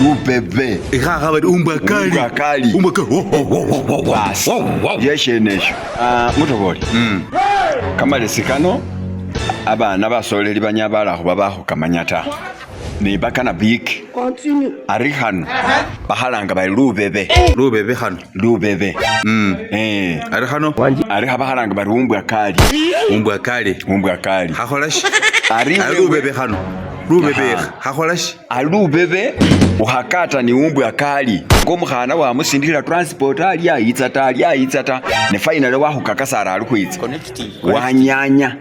Lubebe. Ikhakha bari umbwa kali. Umbwa kali. Umbwa kali. Wo, wo, wo, wo, wo, wo. Basi. Wo, wo. Yeshenesho. Ah, mutoboli. Kamalesi kano abana basoleli banya balakhuba bakhukamanya ta. Ne bakana bik. Ari khano bakhalanga bari lubebe. Lubebe khano. Lubebe. Eh. Ari khano. Ari khabakhalanga bari umbwa kali. Umbwa kali. Umbwa kali. Khakhola shi? Ari Ari lubebe khano. Lubebe khakhola shi? Alubebe ukhakata ni umbwa kali ngomukhana wamusindikhila transport ali ayitsa ta ali ayitsa ta ne finally wakhukakasa ari ali khwitsa wanyanya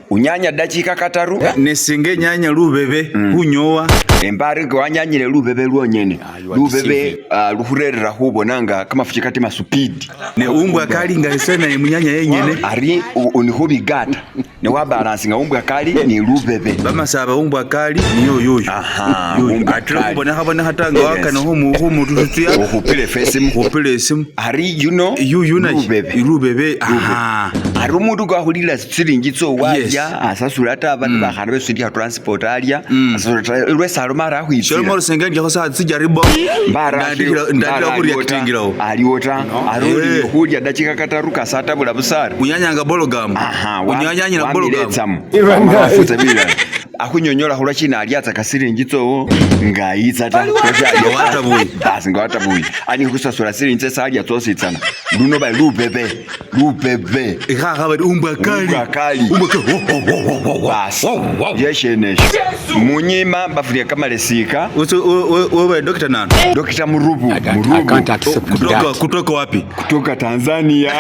unyanya dakika kataru Nesinga enyanya lubebe khunyowa. embari nga wanyanyile lubebe lwonyene lubebe lukhurerera khubona nga kamafuki katima speed Ne umbwa kali nga ese naye munyanya yenyene. ari nikhubigata ne wabalansinga umbwa kali ni lubebe. Bamasaba umbwa kali niyo yoyo. Aha, Yoyo. umbwa Atira kali. khubonekha bonekha ta nga wakana khumututuya. Ukhupile esimu. Khupile isimu. Ari yuno Yuyu naye. lubebe. Lubebe. Aha. Ari umundu kwakhulila silingi tso Yes. walya asasula ta bandu bakhana besindikha transport alya asasula ta lwesi aloma ari akhwitsila. Shaloma lusenga ndiakho saa tsijaribo. Ndandikha khureactingilawo. Aliwo ta ari Eh. khulya dakika kataru kasatabula busari. Unyanyanga bologamu. Aha, Unyanyanyila bologamu. wamiletsamu wafuza bilala akhunyonyola khulwa shina alyatsa kasilingi tsowo nga ayitsa ta Nga watabuye. basi nga watabuye ani khusasula silingi tsesi alya tsositsana luno bali lubebe lubebe. Ikhakha bari umbwa kali. Umbwa kali. Umbwa kali. Wo, wo, wo, wo, wo, wo. Basi Wo, wo. yeshenesho munyima bafunia kamalesika. Wewe Dr. nani? Dokita Murubu. I Murubu can't accept Kutoka that. kutoka wapi? Kutoka Tanzania.